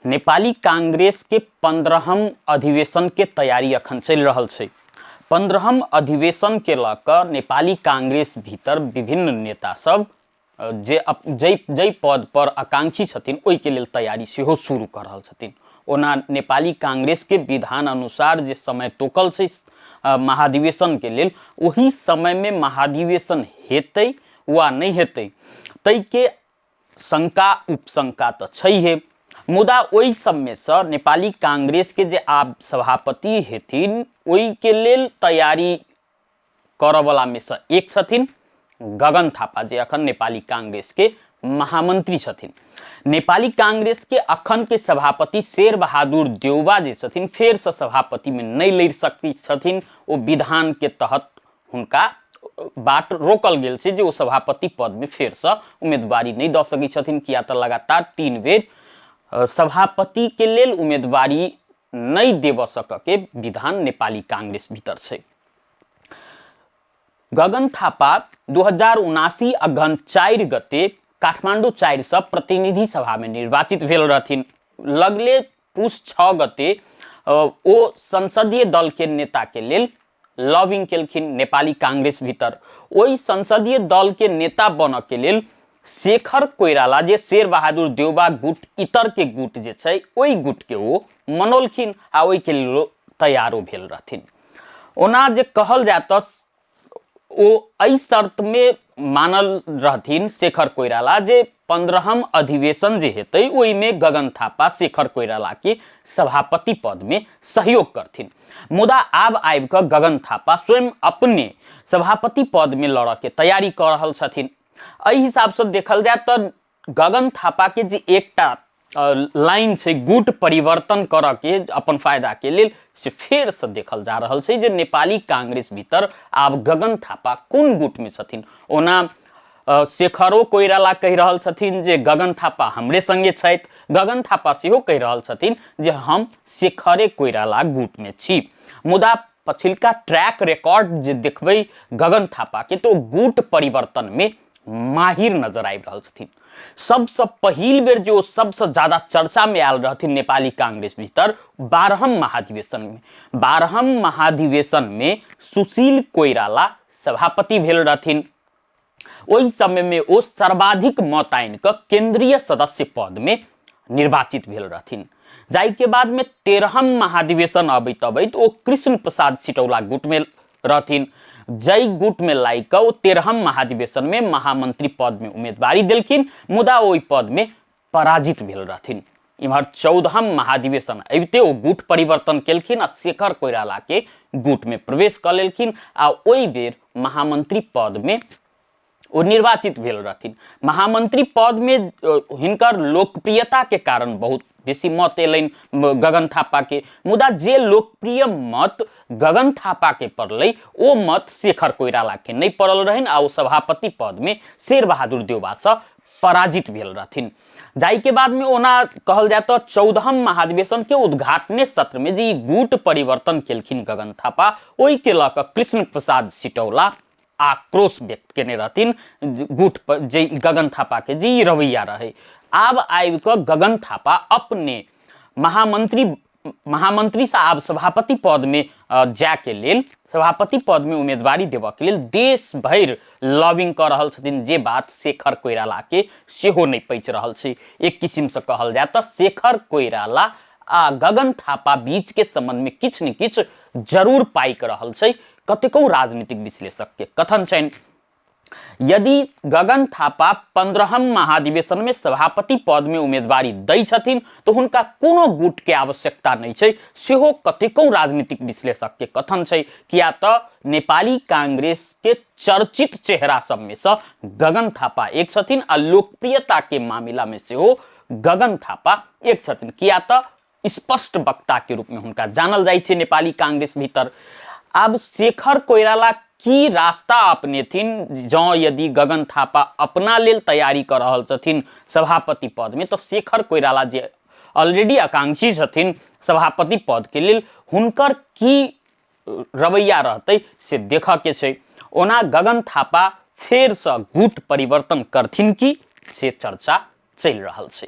नेपाली कांग्रेस के 15हम अधिवेशन के तैयारी अखन चलि रहल छै। 15हम अधिवेशन के लऽ कऽ नेपाली कांग्रेस भीतर विभिन्न नेता सब जे जाहि जाहि पद पर आकांक्षी छथिन, ओहिके लेल तैयारी सेहो शुरू कऽ रहल छथिन। ओना नेपाली कांग्रेस के विधान अनुसार जे समय तोकल छै महाधिवेशन के लेल, ओहि समय में महाधिवेशन हेतै वा नहि हेतै, ताहिके शंका उपशंका तऽ छैहे। मुदा ओहि सबमे सँ नेपाली कांग्रेसके जे आब सभापति हेथिन, ओहिके लेल तैयारी करऽवलामे सँ एक छथिन गगन थापा, जे अखन नेपाली कांग्रेसके महामंत्री छथिन। नेपाली कांग्रेसके अखन के सभापति शेर बहादुर देउबा जे छथिन, फेरसँ सभापतिमे नहि लड़ि सकैत छथिन। ओ विधानके तहत हुनका बाट रोकल गेल छै जे ओ सभापति पदमे फेरसँ उम्मीदवारी नहि दऽ सकै छथिन, किया तऽ लगातार 3 बेर सभापतिके लेल उम्मीदवारी नहि देबऽ सकऽके विधान नेपाली कांग्रेस भीतर छै। गगन थापा 2079 अगहन 4 गते काठमाडौँ 4 सँ प्रतिनिधि सभामे निर्वाचित भेल रहथिन। लगले पुस 6 गते ओ संसदीय दलके नेताके लेल लॉबिंग केलखिन नेपाली कांग्रेस भीतर। ओहि संसदीय दल के नेता बनऽ के लेल शेखर कोइराला, जे शेर बहादुर देउबा गुट इतर के गुट जे छै, ओहि गुट के ओ मनौलखिन आ ओहिके लेल ओ तैयारो भेल रहथिन। ओना जे कहल जाय तऽ ओ एहि शर्तमे मानल रहथिन शेखर कोइराला जे 15हम अधिवेशन जे हेतै, ओहिमे गगन थापा शेखर कोइरालाके सभापति पदमे सहयोग करथिन। मुदा आब आबि कऽ गगन थापा स्वयं अपने सभापति पदमे लड़ऽके तैयारी कऽ रहल छथिन। एहि हिसाबसँ देखल जाय तऽ गगन थापाके जे एकटा लाइन छै गुट परिवर्तन करऽ के अपन फायदाके लेल, से फेरसँ देखल जा रहल छै जे नेपाली कांग्रेस भीतर आब गगन थापा कोन गुटमे छथिन। ओना शेखरो कोइराला कहि रहल छथिन जे गगन थापा हमरे संगे छथि, गगन थापा सेहो कहि रहल छथिन जे हम शेखरे कोइराला गुटमे छी। मुदा पछिलका ट्रैक रिकॉर्ड जे देखबै गगन थापाके, तऽ ओ गुट परिवर्तनमे माहिर नजर आबि रहल छथिन। सबसँ पहिल बेर जे ओ सबसँ ज्यादा चर्चामे आयल रहथिन नेपाली कांग्रेस भीतर, 12हम महाधिवेशनमे। 12हम महाधिवेशनमे सुशील कोइराला सभापति भेल रहथिन। ओहि समयमे ओ सर्वाधिक मत आनि कऽ केंद्रीय सदस्य पदमे निर्वाचित भेल रहथिन। जाहिके बादमे 13हम महाधिवेशन अबैत अबैत ओ कृष्ण प्रसाद सिटौला गुटमे रहथिन, जाहि गुटमे लागि कऽ ओ 13हम महाधिवेशनमे महामंत्री पदमे उम्मीदवारी देलखिन, मुदा ओहि पदमे पराजित भेल रहथिन। इम्हर 14हम महाधिवेशन अबिते ओ गुट परिवर्तन केलखिन आ शेखर कोइरालाके गुटमे प्रवेश कऽ लेलखिन आ ओहि बेर महामंत्री पदमे ओ निर्वाचित भेल रहथिन। महामंत्री पदमे हिनकर लोकप्रियताके कारण बहुत बेसी मत एलनि गगन थापाके, मुदा जे लोकप्रिय मत गगन थापाके पड़लै, ओ मत शेखर कोइरालाके नहि पड़ल रहनि आ ओ सभापति पदमे शेर बहादुर देउबासँ पराजित भेल रहथिन। जाहिके बादमे ओना कहल जाय तऽ 14हम महाधिवेशनके उद्घाटने सत्रमे जे ई गुट परिवर्तन केलखिन गगन थापा, ओहिके लऽ कऽ कृष्ण प्रसाद सिटौला आक्रोश व्यक्त केने रहथिन गुट पर जे गगन थापाके जे ई रवैया रहै। आब आबि कऽ गगन थापा अपने महामंत्रीसँ आब सभापति पदमे जायके लेल, सभापति पदमे उम्मीदवारी देबऽके लेल देश भरि लॉबिंग कऽ रहल छथिन, जे बात शेखर कोइरालाके सेहो नहि पचि रहल छै। एक किसिमसँ कहल जाय तऽ शेखर कोइराला आ गगन थापा बीचके संबंधमे किछु ने किछु जरूर पाकि रहल छै, कतेको राजनीतिक विश्लेषकके कथन छनि। यदि गगन थापा 15हम महाधिवेशन में सभापति पद में उम्मीदवारी दै छथिन तऽ हुनका कोनो गुट के आवश्यकता नहि छै, सेहो कतेको राजनीतिक विश्लेषक के कथन छै, किया तऽ नेपाली कांग्रेस के चर्चित चेहरा सब में से गगन थापा एक छथिन आ लोकप्रियता के मामला में सेहो गगन थापा एक छथिन, किया तऽ स्पष्ट वक्ता के रूप में हुनका जानल जाइ छै नेपाली कांग्रेस भीतर। आब शेखर कोइराला की रास्ता अपनेथिन? जँ यदि गगन थापा अपना लेल तैयारी कऽ रहल छथिन सभापति पद में, तऽ शेखर कोइराला जे ऑलरेडी आकांक्षी छथिन सभापति पद के लेल, हुनकर की रवैया रहतै, से देखऽ के छै। ओना गगन थापा फेरसँ गुट परिवर्तन करथिन की, से चर्चा चलि रहल छै।